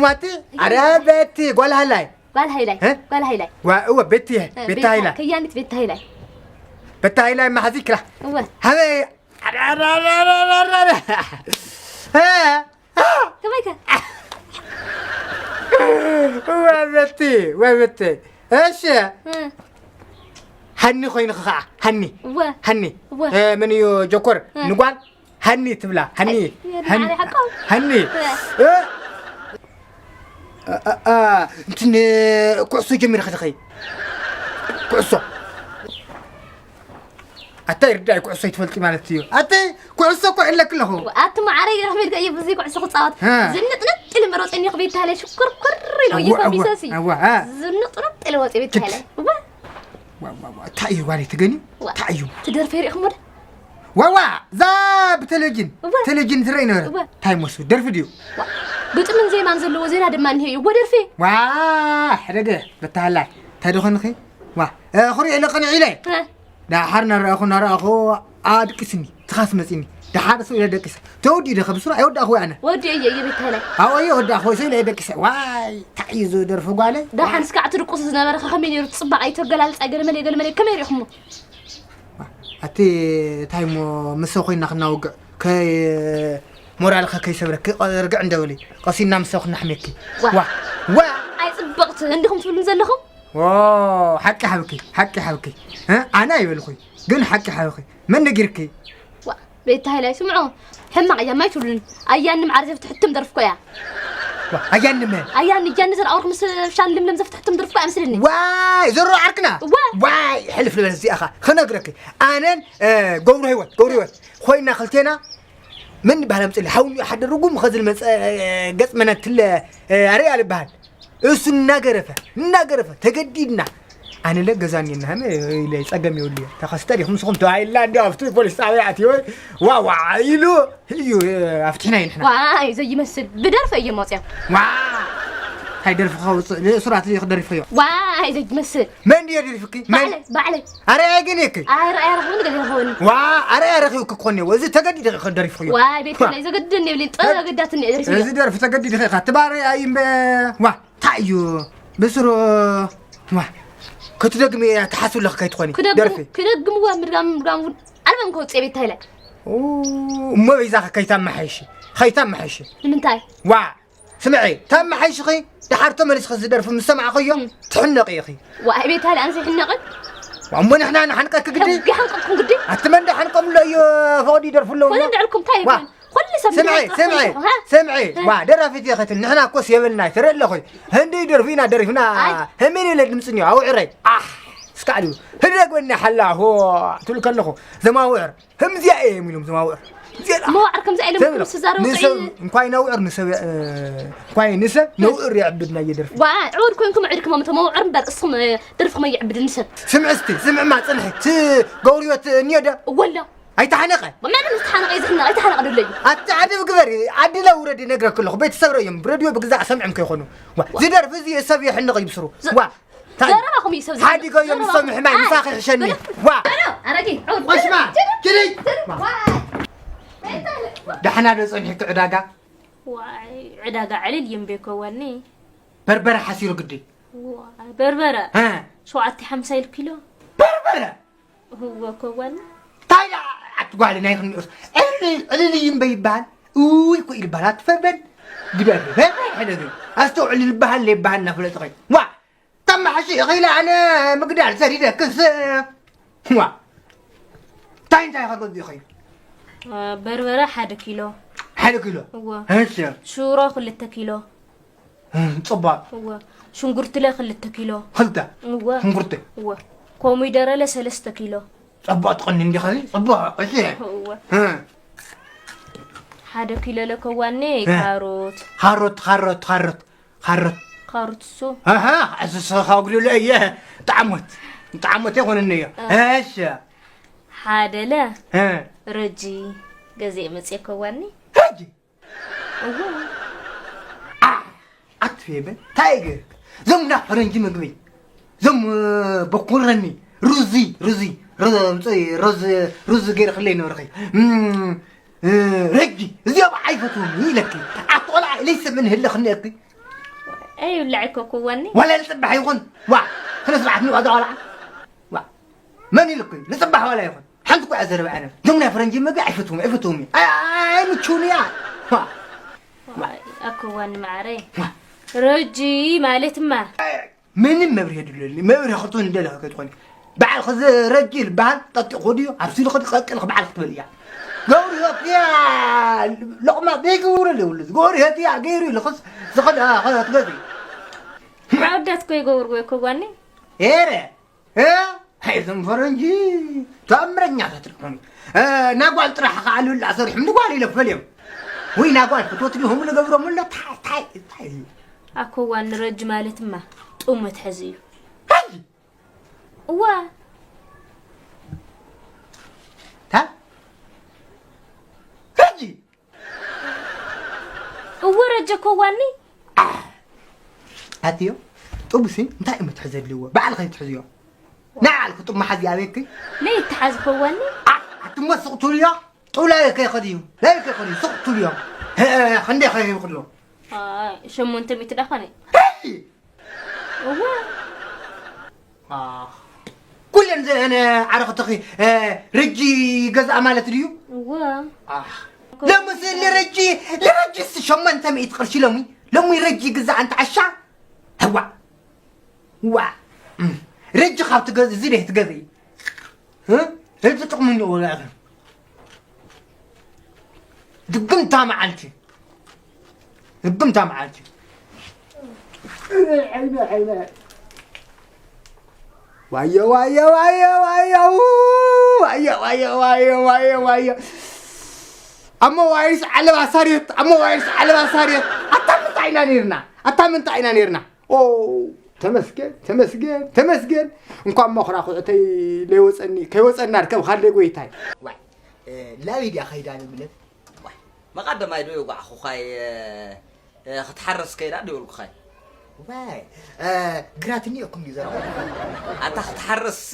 ማቲ ኣረ ቤቲ ጓል ሃላይ ጓል ሃይላይ እ? ጓል ሃይላይ ዋ እወ ቤቲ እ፣ ቤቲ ቤታ- ሃይላይ ከያኒት ቤታ ሃይላይ ቤታ ሃይላይ ማሓዚ ክላ እወ ሃበይ ኣረ ኣረ ኣረ ኣረ ኣረ ኣረ እ? ከመይ ከ እወ ቤቲ እወ ቤቲ እሺ እ፣ ሃኒ ኮይንኺ ከዓ ሃኒ እወ ሃኒ እወ እ፣ መን እዩ ጆኮር እ። ንጓል ሃኒ ትብላ ሃኒ ኣይ፣ የድሊ ሃኒ- ዓለይ ሓቆም። ሃኒ እ። እ፣ እ፣ እ፣ እ፣ እንትን ኩዕሶ ጀሚርኺ ትኸይ ኩዕሶ ኣታይ ርዳይ ኩዕሶ ይትፈልጢ ማለት እዩ ኣታይ ኩዕሶ እኮ ኢለክ ኣለኹ ኣቲ መዓረይ ገረኽ ቤልካ እየ ብዙይ ኩዕሶ ክፃወት እ። ዝንጥንጥ ኢሉ መሮፀኒ ክቤት ታለ ሽኩርኩር ኢሉ እዩ እዋ፣ እዋ፣ ከሚሰሲ እዋ፣ እ። ዝንጥንጥ ኢሉ ወፂ ቤት ታለ እንታይ እዩ ጓለይ ትገኒ እንታይ እዩ ትደርፈ ይሪእኹም ወደ ዋዋ እዛ ብቴሌቪዥን እወ። ቴሌቪዥን ትረኢ ነበረ እወ። እንታይ መስሉ ደርፊ ድዩ ግጥምን ዜማን ዘለዎ ዜና ድማ እንሄ እዩ እወ ደርፌ ዋ ሕደገ በታሃላ እንታይ ደኾንኺ ዋ እ፣ ክሪኦ ኢለ ቅንዕ ኢለ እ፣ ዳሓር ናረኣኹ ናረኣኹ ኣድቂስኒ ትኻስ መፂኒ ዳሓር ሰው ኢለ ደቂሰ ተወዲኡ ደ ከብስሩ ኣይወዳእኹ ኣነ ወዲ እየ እየ ቤት ተለ ኣብኡ እየ ወዳእኹ ሰው ኢለ ደቂሰ ዋይ እንታይ እዩ ዝደርፊ ጓለ ዳሓን እስካዕ ትድቁሱ ዝነበረ ከኸመይ ነይሩ ትፅባቕ ኣይተገላልፃ ገለመለ ገለመለ ከመይ ሪኹሞ ኣቲ እንታይ እሞ ምሰ ኮይና ክናውግዕ ከይ ሞራልካ ከይሰብረኪ ርግዕ እንደበሊ ቀሲና ምሰ ክናሕሜኪ ዋ ዋ ኣይፅብቕቲ እንዲኹም ትብሉን ዘለኹም ሓቂ ሓብኪ ሓቂ ሓብኪ ኣነ ኣይበልኩይ ግን ሓቂ ሓብኪ መን ነጊርኪ ቤታ ሃይላይ ስምዑ ሕማቕ እያ ማይ ትብሉን ኣያኒ መዓር ዘፍትሕትም ደርፍኮ እያ ኣያኒ መን ኣያኒ እያኒ ዘርኣወርክ ምስ ሻን ልምለም ዘፍትሕትም ደርፍኮ እያ ምስልኒ ዋይ ዘሮ ዓርክና ዋይ ሕልፍ ልበል እዚኣኻ ክነግረኪ ኣነን ገብሩ ህይወት ገብሩ ህይወት ኮይና ክልቴና መን ይበሃል ኣምፅሊ ሓውኒ ሓደ ርጉም ኸዚ ልመፀ ገፅ መነትለ ኣርያ ልበሃል እሱ እናገረፈ እናገረፈ ተገዲድና ኣነ ለ ገዛ እኒና ሃመ ኢለ ፀገም የብሉ እየ ተኸስተ ዲኹም ንስኹም ተባሂልና እንዲ ኣብቲ ፖሊስ ጣብያ ኣትዮ ዋዋ ኢሉ እዩ ኣፍትሕና እዩ ንሕና ዋይ ዘይመስል ብደርፈ እዮም ወፅዮም ዋ እንታይ ደርፊ ከውፅእ ንእሱራት እዩ ክደርፈዮ ዋይ ዘይመስል መን ድዮ ደሪፍኪ መን ባዕለይ ባዕለይ ኣረ ኣይገኔክ ኣረ ኣረ ኹን ገለ ኹን ዋ ኣረ ኣረ ኺው ክኮን ወዚ ተገዲደ ክደሪፍ ኹዮ ዋ ቤት ላይ ዘገድን የብልን ጠገዳትን እርፍ እዚ ደርፍ ተገዲደ ኺካ ትባረ ኣይምበ ዋ ታዩ ብስሩ ዋ ክትደግሚ እያ ትሓስብ ለኽ ከይትኾኒ ደርፊ ክደግምዋ ምድጋም ምድጋም እውን ኣልበም ከውፅእ ቤት ታይላይ እሞ በይዛኸ ከይታመሓይሺ ከይታመሓይሺ ንምንታይ ዋ ስምዒ፣ ታብ መሓይሽኺ ደሓር ተመሊስኺ ዝደርፊ ምስ ሰማዕኽዮ ትሕነቒ ኢኺ። ዋእ ቤት ሃለ ኣነስ ይሕነቕን። እሞ ንሕና ንሓንቀኪ ግዲ። ይሓንቀቕኩም ግዲ። ኣቲ መን ዳሓንቆም ኣሎ እዩ ፈቕዱ ይደርፉ ኣለዉ። ወለ እንድዕልኩም እንታይ ይበል? ኩሉ ሰብ ስምዒ፣ ስምዒ፣ ስምዒ፣ ዋ ደራፊት ኢኺ ትል ንሕና እኮስ የብልና ትርኢ ኣለኹ። ህንዲ ይደርፉ ኢና ደሪፍና። ህሚን ኢለ ድምፂ እኒኦ ኣውዕረይ። ኣሕ እስካዕ ድዩ ህደግበኒ ሓላ ሆ ትብል ከለኹ ዘማውዕር። ህምዚኣ እየ የሚሉም ዘማውዕር። መዋዕር ከምዚ ኢሎም ክምስ ዛረቡ ንሰብ እንኳይ ነውዕር ንሰብ እንኳይ ንሰብ ነውዕር የዕብድና እየደርፍ። ዋ ዕውር ኮይንኩም ዕድኩም መውዕር እምበር እስኹም ደርፍኹም ኣይዕብድን ንሰብ። ስምዕ እስቲ ስምዕማ ፅንሒ ትገብርዮ እኒዮ ደ ወላ ኣይተሓነቐ መን ዝተሓነቐ ይዝሕነቕ ኣይተሓነቐ ዶ ኣለዩ ኣቲ ዓደብ ግበሪ ዓዲ ለውረድ ይነግረክ ኣለኹ ቤተሰብ ረእዮም ረድዮ ብግዛዕ ሰምዕም ከይኾኑ ዝደርፍ እዚ ሰብ የሕንቕ ይብስሩ ዋ ዘረባኹም እዩ ሰብ ሓዲጎ እዮም ዝሰምሑ ማይ ምሳኺ ሕሸኒ ዋ ኣረጊ ቆሽማ ኪዲ ደሕና ዶ ጸኒሕኪ ዕዳጋ ዋይ ዕዳጋ ዕልል ይምቤ ከወኒ በርበረ ሓሲሩ ግዲ በርበረ ሸውዓተ ሓምሳ ኢል ኪሎ በርበረ እወ ከወኒ እንታይ ኣትጓል ናይ ክንሚኡስ ዕልል እዩ እምበ ይበሃል እውይ ኮ ይልበሃል ኣትፈበል ግደፍ በርበረ ሕደግ ኣስተውዕል ይልበሃል ለይበሃል እናፍለጥኸ ዋ ተማሓሺ ኢኺ ኢለ ኣነ ምግዳል ሰዲደ ክስ ዋ እንታይ እንታይ ከገዝኡ ኢኺ በርበረ ሓደ ኪሎ ሓደ ኪሎ እወ እሺ ሽሮ ክልተ ኪሎ ፅባቅ እወ ሽንጉርትለ ክልተ ኪሎ ክልተ እወ ሽንጉርቲ እወ ኮሚደረለ ሰለስተ ኪሎ ፅባቅ ትቐኒ እንዲኻ ፅባቅ እሺ እወ ሓደ ኪሎ ለከዋኔ ካሮት ካሮት ካሮት ካሮት ካሮት ካሮት እሱ ኣሃ እዚ ሰኻ ጉድሎ እየ ጣዕሞት ጣዕሞት ይኾንኒ እዮ እሺ ሓደለ ረጂ ገዜ መፅየ ከዋኒ ረጂ ኣትፌበ እንታይ ገ ዘም ና ፈረንጂ ምግቢ ዘም በኮረኒ ሩዚ ሩዚ ሩዚ ሩዚ ገይርክለይ ነበርኺ ረጂ እዚኦም ኣይፈትዎም ኢለኪ ኣቲ ቆልዓ ኢለይ ሰምን ህለኽኒ እኪ ኣይብላዕ እኮ ክወኒ። ዋላ ንጽባሕ ይኹን። ዋ፣ ስነ ስርዓት ንዋዛ ዋላ። ዋ፣ መን ኢልኩ? ንጽባሕ ዋላ ይኹን። ሓንቲ እኮ እያ ዘረባ ኣነ። ዞም ናይ ፈረንጂ መግቢ ኣይፈትዎም፣ ኣይፈትዎም እየ። ኣይ፣ ኣይ፣ ኣይምችውን እያ። ዋ፣ ዋ። ኣኮዋኒ መዓረይ። ዋ። ረጂ ማለትማ። ኣይ፣ ምንም መብርሂ የድልየኒ። መብርሂ ክትውን እንደለኸ ክትኾኒ። በዓል ኸዚ ረጂ ዝበሃል ጠጢቑ ድዩ? ኣብ ሲሉ ኸዲ ቀቅል በዓል ክትበል እያ። ገብሩ ህይወት እያ። ሎቕማ ዘይገብረሉ የብሉ። ገብሩ ህይወት እያ። ገይሩ ኢሉ ኸስ ዝኸድ፣ ኸ-፣ ክትገዝእ። ኣወዳት እኮ ይገብርዎ እኮ ጓኒ። ኤረ። እ? ሃይ፣ እዞም ፈረንጂ ተኣምረኛታት ኢኹም። እ፣ ናጓል ጥራሕ ከኣ ልብላዕ ሰሪሖም ንጓል ኢለ ክፈልዮም። ወይ ናጓል ፍትወት ዲኹም ንገብሮም ኣሎ። ታይ፣ ታይ፣ ታይ እዩ? ኣኮዋኒ ረጂ ማለትማ ጡም መትሓዚ እዩ። ረጂ? እዋ። ታ? ረጂ? እወ ረጀ ኮዋኒ። ኣትዮ፣ ጥቡሲ እንታይ እዩ መትሓዚ ዘድልዎ? ባዕልኸ ትሕዝዮ። ንዓልክ ጥብ መሓዚ ኣበይክ? ለይተሓዝ ኮዋኒ። ኣትሞ ስቕ ትብልዮ? ጥብ ላበይ ከይኸድ እዩ? ላበይ ከይኸድ እዩ? ስቕ ትብልዮ? ሀ፣ ክንደይ ከይኸድ ኣሎ? ኣይ፣ ሸሞንተ ሚእቲ ዳኾነ። ሄይ! እወ። ኣህ። ኩለን ዘ-፣ ነ-፣ ዓረኽትኺ፣ እ፣ ረጂ ገዝኣ ማለት ድዩ? እወ። ኣህ። ሎምስ ንረጂ፣ ንረጂስ ሸሞንተ ሚእቲ ቅርሺ ሎሚ፣ ሎሚ ረጂ ግዛእ ኣንተ ዓሻ። ህዋ። ዋ። እም። ረጂ ካብ ትገዝ-፣ እዚ ደይ ትገዝኢ። እ? ረጂ ጥቕሚ እኒኦ ወላ ኢኺ። ድግምታ መዓልቲ። ድግምታ መዓልቲ። ዓይነ፣ ዓይነ። ዋዮ፣ ዋዮ፣ ዋዮ፣ ዋዮ። ዋዮ፣ ዋዮ፣ ዋዮ፣ ዋዮ፣ ዋዮ። ኣሞ ዋይስ ዓለባ ሳርየት፣ ኣሞ ዋይስ ዓለባ ሳርየት። ኣታ ምንታይ ኢና ነይርና? ኣታ ምንታይ ኢና ነይርና? ኦ፣ ተመስገን፣ ተመስገን፣ ተመስገን። እንኳን መኹራ ኩዕተይ ለይወፀኒ፣ ከይወፀና ርከብ ካልደ ጎይታይ። ዋይ፣ እ፣ ላበይ ድያ ኸይዳ ንምለት? ዋይ፣ መቓደማይ ዶ የጓዕኹኻይ፣ እ፣ እ፣ ክትሓርስ ከይዳ ዶ ይበልኩኻይ? ዋይ፣ እ፣ ግራት እኒኦኩም ድዩ ዘረባ? ኣታ ክትሓርስሲ፣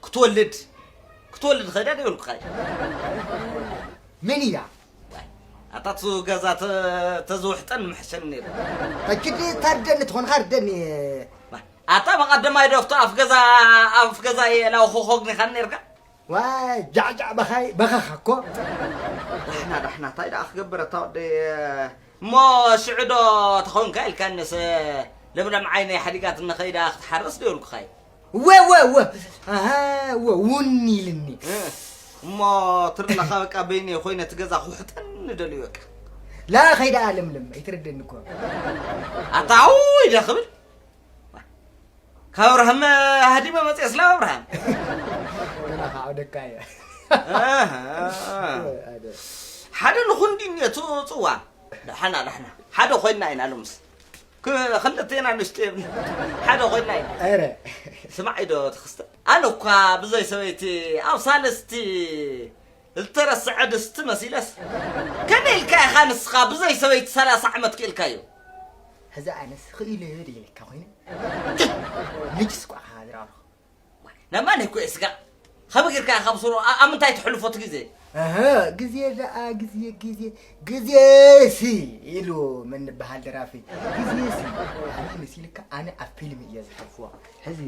ክትወልድ፣ ክትወልድ ኸይዳ ዶ ይበልኩኻይ? መን እያ? ኣታ እሱ ገዛ ተ-፣ ተዝውሕጠን ምሕሸኒ ነይሩ። ሕጂ ድ-፣ ታርደኒ ትኾንኻ ርደኒ። ኣታ መቐደማይ ዶ ኣብቲ ኣፍ ገዛ፣ ኣፍ ገዛ የላው ኾኾግኒ ኻን ነይርካ? ዋይ፣ ጃዕጃዕ በኻይ፣ በኻኻ እኮ። ዳሕና፣ ዳሕና፣ እንታይ ደኣ ክገብር ኣታ ወደይ? እሞ ሽዑ ዶ ተኾንካ ኢልካንስ ለምለም ዓይነይ ሓዲጋትኒ ኸይዳ ክትሓርስ ዶ ይብልኩኻይ? ወ፣ ወ፣ ወ። ኣሃ፣ ወ፣ ውን ኢልኒ። እ፣ እሞ ትርለኻ በቃ በይነይ ኮይነ እቲ ገዛ ክውሕጠኒ ደልዩ በቃ። ላ ኸይዳ ለምለም፣ ኣይትረደኒ እኮ። ኣታ ውይ ደ ክብል። ካብ ኣብርሃም ሃዲመ መፅኤ ስለ ኣብርሃም። ገና ከዓ ወደካ እየ። ኣሃ። ኣደ። ሓደ ንኹን ድዩ እኒኦ፣ ፅ-፣ ፅዋ። ዳሕና፣ ዳሕና። ሓደ ኮይና ኢና ሎምስ። ክ-፣ ክልቴና ንስቶ የብልና። ሓደ ኮይና ኢና። ኧረ። ስማዕ ኢዶ ተኸስተ። ኣነ እኳ ብዘይ ሰበይቲ ኣብ ሳልስቲ ዝተረስዐ ድስቲ መሲለስ። ከመይ ኢልካ ኢኻ ንስኻ ብዘይ ሰበይቲ ሰላሳ ዓመት ክኢልካዮ? ሕዚ ኣነስ ኽኢለ ድየ ኢለካ ኮይነ? ልጅስ ኳ ኢኻ ዝራርኹ። ናብ ማን እኮ እየ ስጋ? ከመይ ጌርካ ኢኻ ብስሩ? ኣ-፣ ኣብ ምንታይ ተሕልፎ እቲ ግዜ? ኣሀ፣ ግዜ ደኣ ግዜ፣ ግዜ፣ ግዜሲ ኢሉ መን በሃል ደራፊ? ግዜሲ ኣነ መሲልካ፣ ኣነ ኣብ ፊልም እየ ዝሕልፎ። ሕዚ፣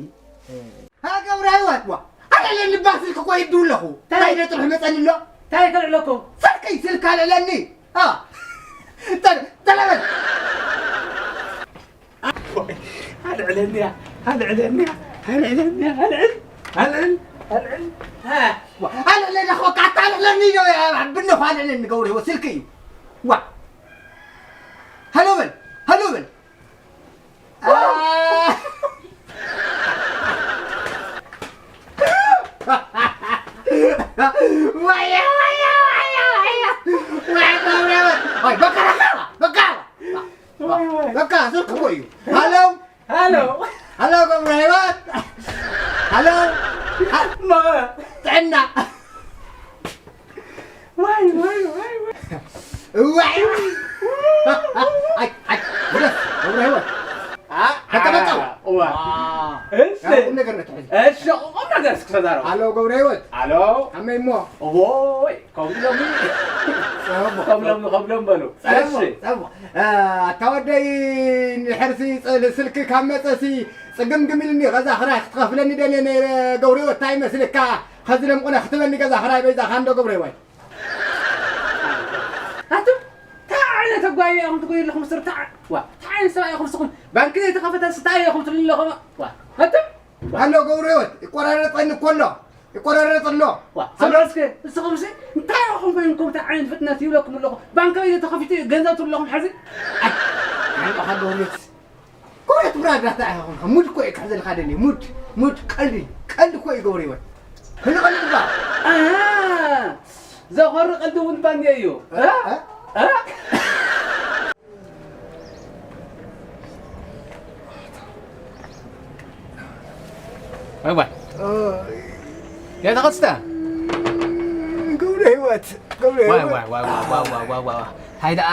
እ፣ ሃ፣ ገብረ ህይወት፣ ዋ፣ ኣነ ለኒ ባስልኪ እኮ ይዱ ኣለኹ። እንታይ? እንታይ ደ ጥርሑ መጸኒ ኣሎ? እንታይ ከልዕለኩም? ስልኪ፣ ስልካ ለለኒ። ኣ። ተለ-፣ ተለበል። ኣልዕለኒያ፣ ኣልዕለኒያ፣ ኣልዕለኒያ፣ ኣልዕል፣ ኣልዕል፣ ኣልዕል። ዋ፣ ኣልዕለኒ፣ ዋ፣ ኣልዕለኒ፣ ዋ፣ ብነኹ ኣልዕለኒ፣ ገብረ ህይወት ስልኪ እዩ። ዋ። ሃሎ በል፣ ሃሎ በል። ዋ። ኣ። ዋያ፣ ዋያ፣ ዋያ፣ ዋያ። ዋይ፣ ገብረ ህይወት። ዋይ፣ በቃ፣ በቃ፣ በቃ። ዋይ፣ ዋይ። በቃ፣ ስልኪ እኮ እዩ። ሃሎ። ሃሎ። ሃሎ፣ ገብረ ህይወት። ሃሎ። ማ? ጥዕና። ዋይ፣ ዋይ፣ ዋይ፣ ዋይ። ዋይ። ኣይ፣ ኣይ፣ ግደፍ፣ ገብረ ህይወት። ኣ፣ ተቀመጠው። ዋ። ዋ። እሺ። ያው ቁም ነገር ነው ተፈለገ። እሺ፣ ቁም ነገር እስኪ ተዛረቡ። ሃሎ፣ ገብረ ህይወት። ሃሎ። ከመይ እሞ? ዎይ፣ ከምኡ ኢሎም። ከምሎም ከምሎም በሉ። ጸልሞ፣ እሺ። ጸልሞ። እ፣ ኣታ ወደይ፣ ንድሕርሲ ጽል-፣ ስልኪ ካብ መጸሲ ጽግምግም ኢልኒ፣ ገዛ ክራይ ክትኸፍለኒ ደልየ ነይረ፣ ገብርዮ፣ እንታይ ይመስልካ? ኸዚ ደምቁነ ክትበኒ ገዛ ክራይ በይዛኻ እንዶ ገብርዮ ወይ። ኣቱም፣ እንታይ ዓይነት ኣጓዩ ኢኹም ትጎዩ ኣለኹም? ስር፣ እንታይ ዓ-፣ ዋ፣ እንታይ ዓይነት ሰብኣይ ኢኹም ንስኹም? ባንኪ ዘይተኸፈተ ስታይ ኢኹም ትብሉ ኣለኹም? ዋ፣ ኣቱም። ኣሎ ገብረ ህይወት፣ ይቆራረጠኒ እኮ ኣሎ። ይቆራረጥ ኣሎ። ዋ፣ ስምዑ እስከ፣ እስኹም ሲ እንታይ ኢኹም ኮይንኩም? እንታይ ዓይነት ፍጥነት ይብለኩም ኣለኹ? ባንክ ቤት ተኸፊቱ እዩ፣ ገንዘብ ትብሉ ኣለኹም ሕዚ? ኣይ፣ ኣይ፣ በቃ ገብረ ህይወት። ገብረ ህይወት ብራዳ እንታይ ኢኹም? ሙድ እኮ እዩ ክሕዘልካ ደልየ። ሙድ፣ ሙድ፣ ቀልዲ፣ ቀልዲ እኮ እዩ ገብረ ህይወት። ክንቐልድ እባ። ኣሃ፣ ዘኾሪ ቀልዲ እውን ባንየ እዩ። እ? እ? እ? ዋይ ዋይ። ኦ፣ ያ ተኸስተ። ገብረ ህይወት፣ ገብረ ዋይ ህይወት። ዋይ ዋይ ዋይ ዋይ ዋይ ዋይ ዋይ። ሃይ ደኣ፣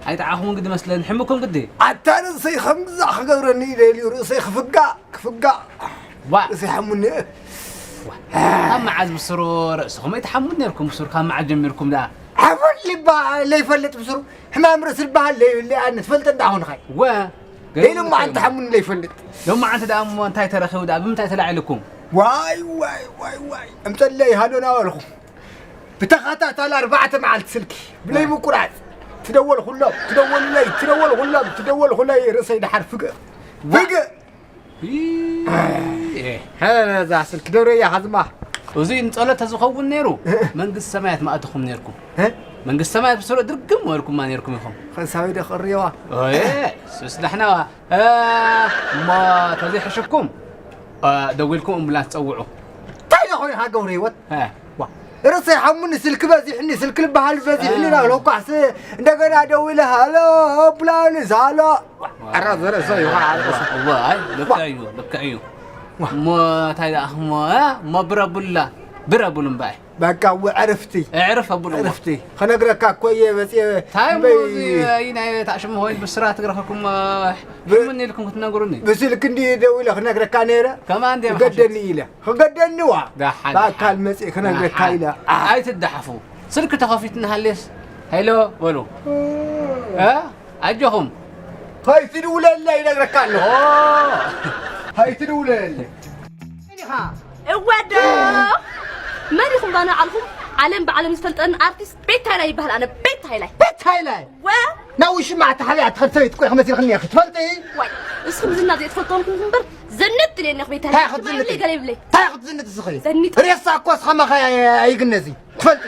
ኣይጠዓኹም ግዲ መስለን፣ ሕምኩም ግዲ። ኣታ ርእሰይ ከምዛ ክገብረኒ ይደልዩ፣ ርእሰይ ክፍጋእ፣ ክፍጋእ። ዋ። ርእሰይ ሓሙኒ። ዋ። ካብ መዓዝ ብስሩ ርእስኹም ኣይትሓሙን ነርኩም? ብስሩ ካብ መዓዝ ጀሚርኩም ደኣ? ሓሙን ልባ ለይፈልጥ ብስሩ። ሕማም ርእሲ ዝበሃል ለይብለ ኣነ ትፈልጥ እንዳኾንኻይ። ወ። ገለ ሌሉ እኮ መዓልቲ እዮም። ሓሙን ለይፈልጥ። ሎም መዓልቲ ደኣ እሞ እንታይ ተረኺቡ ደኣ? ብምንታይ ተላዒልኩም? ዋይ፣ ዋይ፣ ዋይ፣ ዋይ። እምፀለይ ሃሎና በልኹ። ብተኸታታሊ ኣርባዕተ መዓልቲ ስልኪ። ብለይ ምቁራፅ። ትደወል ኩሎም፣ ትደወሉለይ፣ ትደወል ኩሎም፣ ትደወል ኩለይ ርእሰይ ደሓር ፍግእ። ፍግእ። ይ-፣ እ። ሀዛ ስልኪ ደብረ እያ ኻዝማ። እዙይ ንጸሎት ተዝኸውን ነይሩ፣ እ። መንግስቲ ሰማያት ምኣተኹም ነይርኩም። እ? መንግስቲ ሰማያት ብስሩ ድርግም ወልኩማ ነይርኩም ኢኹም። ኸንሳዊ ዶ ኽርእዋ? ኦየ፣ ሱስ ዳሕናዋ። እ፣ እሞ ተዘይሕሽኩም፣ እ፣ ደዊልኩም ኣምቡላንስ ጸውዑ። እንታይ ዶ ኾይንኻ ገብረ ህይወት? እ። ዋ፣ ርእሰይ ሓሙኒ፣ ስልኪ በዚሕኒ፣ ስልኪ ልበሃል በዚሕኒ እ። ናብለኳስ እንደገና ደዊለ፣ ሃሎ፣ ኣምቡላንስ፣ ሃሎ። ዋ፣ ኣራ ዘረሰ እዩ፣ ዋ፣ ኣራ ዘረሰ። ዋ፣ ኣይ፣ ልክዕ እዩ፣ ልክዕ እዩ። ዋ። እሞ እንታይ ደኣ እሞ፣ እ? እሞ ብረቡላ፣ ብረቡሉ እምበኣይ። በቃ፣ እወ፣ ዕርፍቲ። ዕርፍ ኣቡሉ። ዕርፍቲ። ከነግረካ እኮ እየ መጽየ። እንታይ እሞ እምበይ እዚ፣ እ፣ ናይ ታሽሙ ሆይ ብስራት ግረኸኩም፣ እ፣ ብ-፣ ሽሙን ኢልኩም ክትነግሩኒ? ብስልክ እንዲ ደው ኢለ ክነግረካ ነይረ። ከማን እንዲ ክገደኒ ኢለ። ክገደኒ ዋ። ደሓን፣ ብኣካል ደሓን። መጽየ ክነግረካ ደሓን። ኢለ። ኣ። ኣይትደሓፉ። ስልክ ተኸፊቱ እናሃለየስ፣ ሄሎ በሉ። እ? ኣጆኹም። ታይ ትድውለለይ ይነግረካ ኣለኹ። ኦ። ታይ ትድውለለይ። መን ኢኻ? እወ ዶ? መን ኢኹም ባና ዓልኹም? ዓለም ብዓለም ዝፈልጠኒ ኣርቲስት ቤት ሃይላይ ይበሃል። ኣነ ቤት ሃይላይ። ቤት ሃይላይ? ወ? ናብ ውሽማዕ ተሓቢኣ ትኸድ ሰበይቲ እኮ ኢኺ መሲልክኒ ኢኺ። ትፈልጢ? ዋይ፣ ንስኹም ዝና ዘይትፈልጡ ኾንኩም እምበር፣ ዘንጥ ኢለ እኒኦ ቤት ሃይላይ። ታይ ክትዝንጥ? ትበይለይ ገለ ይብለይ። ታይ ክትዝንጥ እስኺ? ዘኒጥ። ሬሳ እኮ እስኻ ማኻ ኣይ-፣ ኣይግነዚ። ትፈልጢ?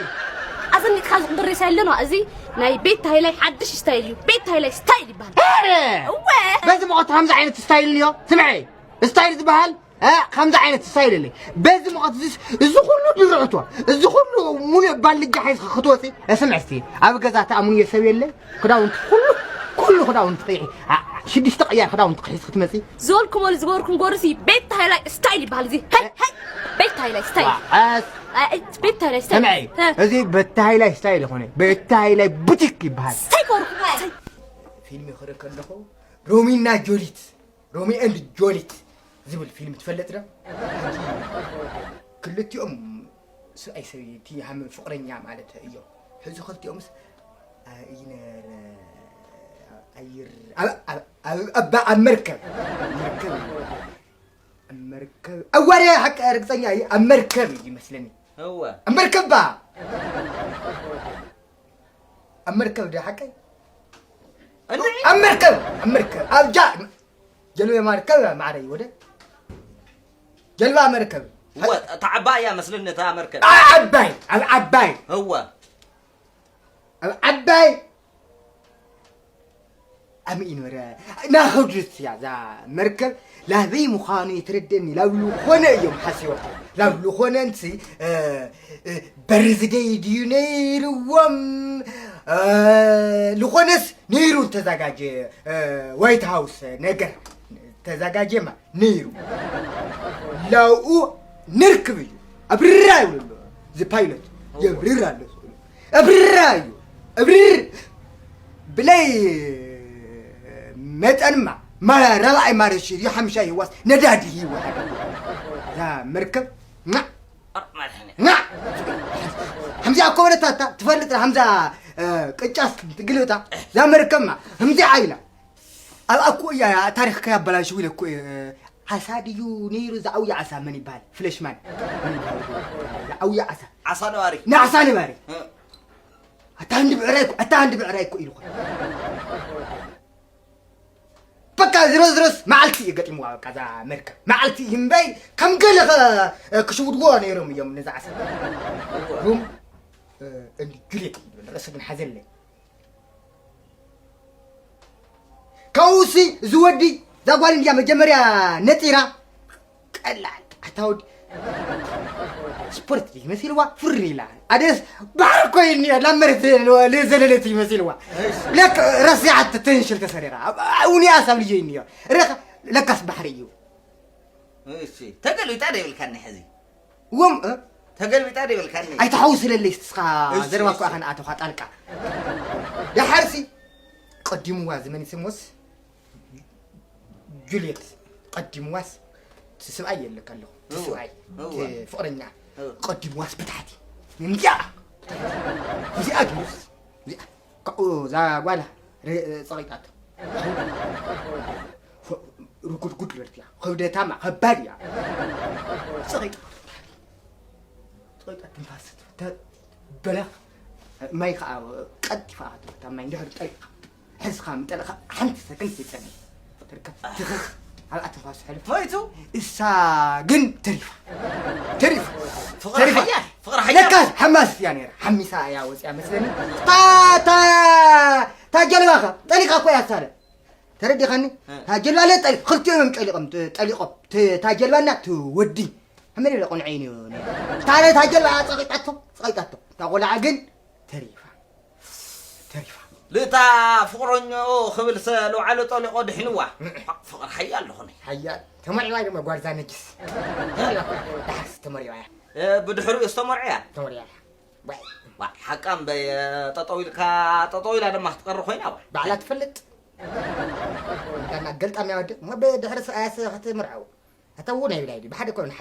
ኣዘኒጥካ ዝቕብር ሬሳ የለና። እዚ ናይ ቤት ሃይላይ ሓድሽ ስታይል እዩ። ቤት ሃይላይ ስታይል ይበሃል። ኣረ! እወ! በዚ መቐት ከምዚ ዓይነት ስታይል እኒኦ። ስምዒ፣ ስታይል ዝበሃል፣ እ፣ ከምዚ ዓይነት ስታይል የለይ። በዚ መቐት እዚስ፣ እዚ ኩሉ ድርዕቶ፣ እዚ ኩሉ ሙሉእ ባልጃ ሒዝካ ክትወፂ፣ እ፣ ስምዒ እስቲ፣ ኣብ ገዛ ተኣምንዮ ሰብ የለ? ክዳውንቲ ኩሉ፣ ኩሉ ክዳውንቲ ቀይሒ፣ ኣ፣ ሽዱሽተ ቅያር ክዳውንቲ ሒዝኪ ክትመፂ? ዝበልኩሞ ዝገበርኩም ጎርሲ ቤት ሃይላይ ስታይል ይበሃል እዚ። ሀይ፣ ሀይ፣ ቤት ሃይላይ ስታይል። ዋ፣ ኣስ- አ፣ እ፣ ቤት ሃይላይ ስታይል። ስምዒ፣ ሀ። እዚ ቤት ሃይላይ ስታይል ይኾነ፣ ቤት ሃይላይ ቡቲክ ይበሃል። ስታይ ኮርኩ፣ ስታይ። ፊልም ይኽሪ ከለኹ ሮሚና ጆሊት፣ ሮሚ ኤንድ ጆሊት ዝብል ፊልም ትፈልጥ ዶ? ክልቲኦም ሰብኣይ ሰበይቲ ሃም ፍቕረኛ ማለት እዮም። ሕዚ ክልቲኦምስ ኣይነረ ኣይር-፣ ኣብ፣ ኣብ፣ ኣብ፣ ኣብ፣ ኣብ መርከብ፣ መርከብ፣ ኣብ መርከብ፣ ኣዋርያ ሓቂ ርግጸኛ እዩ፣ ኣብ መርከብ እዩ ይመስለኒ። እወ። ኣብ መርከብ ባ። ኣብ መርከብ ዶ ሓቀይ? እንዴ? ኣብ መርከብ፣ ኣብ መርከብ፣ ኣብ ጃ-፣ ጀልባ መርከብ ማዕረ እዩ ወደ ጀልባ መርከብ። እወ፣ እታ ዓባይ እያ መስለኒ እታ መርከብ። ኣብ ዓባይ፣ ኣብ ዓባይ። እወ። ኣብ ዓባይ። ኣም ኢንበረ፣ ናኸዱት እያ እዛ መርከብ ላበይ ምዃኑ ይትረደኒ። ላብ ልኾነ እዮም ሓሲቦም። ላብ ልኾነ እንሲ፣ እ፣ እ፣ በርዝደይ ድዩ ነይርዎም? እ፣ ልኾነስ ነይሩ ተዛጋጀ፣ እ፣ ዋይት ሃውስ ነገር ተዛጋጀ ማ ነይሩ። ላብኡ ንርክብ እዩ። ኣብርራ ይብሉ ኣሎ። እዚ ፓይለት የብርር ኣሎ። ኣብርራ እዩ። ኣብርር ብለይ መጠንማ ማ-፣ ራብዓይ ማረሽ እዩ፣ ሓምሻይ ይዋስ ነዳዲ ይወሃድ። እዛ መርከብ ና፣ ና። ሓምዛ እኮ በለታ እታ ትፈልጥ ሓምዛ ቅጫስ ትግልብጣ ዛመርከማ ህምዚ ዓይላ ኣብ ኣኩ እያ ታሪኽ ከያበላሽው ኢለ እኮ እየ። ዓሳ ድዩ ነይሩ ዝዓውየ ዓሳ መን ይበሃል? ፍለሽማን ዝዓውየ ዓሳ ዓሳ ነባሪ ንዓሳ ነባሪ ኣታ ህንዲ ብዕራይ እኮ ኣታ ህንዲ ብዕራይ እኮ ኢልኮ በቃ ዝሮ ዝሮስ መዓልቲ እዩ ገጢምዋ በቃ እዛ መርከብ መዓልቲ እዩ እምበይ ከም ገለ ክሽውድዎ ነይሮም እዮም ነዛ ዓሳ ሩም እንዲ ጁልየት ርእሲ ግን ሓዘለይ ካብኡሲ እዚ ወዲ እዛ ጓል እንድያ መጀመርያ ነፂራ ቀላል ኣታ ወዲ ስፖርት ድዩ መሲልዋ ፍሪ ኢላ ኣደስ ባሕሪ እኮ እዩ እኒኦ ናብ መሬት ዘለለት እዩ መሲልዋ ለክ ረሲዓት ተንሽል ተሰሪራ እውን እያ ሳብ ልዩ እኒኦ ረኻ ለካስ ባሕሪ እዩ እሺ ተገልቢጣ ዶ ይብልካኒ ሕዚ እዎም ተገልቢጣ ዶ ይብልካኒ ኣይትሓውስለለይ እስኻ ዘረባ እኮ ኣኸን ኣተኻ ጣልቃ ደሓርሲ ቀዲምዋ ዝመን ስሞስ ጁልየት ቀዲምዋስ እቲ ስብኣይ የለካ ኣለኹ እቲ ስብኣይ እቲ ፍቕረኛ ቀዲምዋስ ብታሕቲ እንዲያ እዚኣ ድዩስ እዚኣ ካብኡ እዛ ጓላ ጸቒጣቶ ርጉድጉድ በልትያ ከብደታማ ከባድ እያ ጸቒጣ ጸቒጣ ትንፋስ በላ ማይ ከዓ ቀልጢፋ ትወታ ማይ እንድሕር ጠሊቕካ ሕዝኻ ምጠለኻ ሓንቲ ሰከንድ ይፀንሕ ትርከብ ትኽኽ ኣብኣ ትንፋስ ሕልፍ ሞይቱ እሳ ግን ተሪፋ ተሪፋ ፍቕሪ ተሪፋ ሓያል ፍቕሪ ሓያል ለካ ሓማስ እያ ነይራ ሓሚሳ እያ ወፅያ መስለኒ ታ ታ ታ ጀልባኻ ጠሊቓ እኮ እያ ሳለ ተረዲኻኒ ታ ጀልባ ለ ጠሊ ክልቲኦም እዮም ጠሊቖም ጠሊቖም ታ ጀልባና ትወዲ ሕመድ የለ ቆልዐ እዩ ነይሩ። ታዲያ እታ ጀልባ ጸቂጣቶ ጸቂጣቶ እታ ቆልዓ ግን ተሪፋ ተሪፋ ልእታ ፍቕረኛኡ ክብል ሰ ለውዓለ ጠሊቖ ድሒንዋ ፍቕር ሓያል ዝኾነ ሓያል ተመሪዋ ድማ ጓርዛ ነጅስ ዳሕርስ ተመሪዋ እያ ብድሕሪኡ ዝተመርዐ እያ ተመሪዋ እያ ዋይ ዋይ ሓቃ እምበይ ጠጠው ኢልካ ጠጠው ኢላ ድማ ክትቀሪ ኮይና ዋይ ባዕላ ትፈልጥ እንዳናገልጣ ሚያወድእ እሞ ብድሕሪ ሰብኣያስ ክትምርዐው ኣታ እውን ኣይብላ ኢሉ ብሓደ ኮነ ሓደ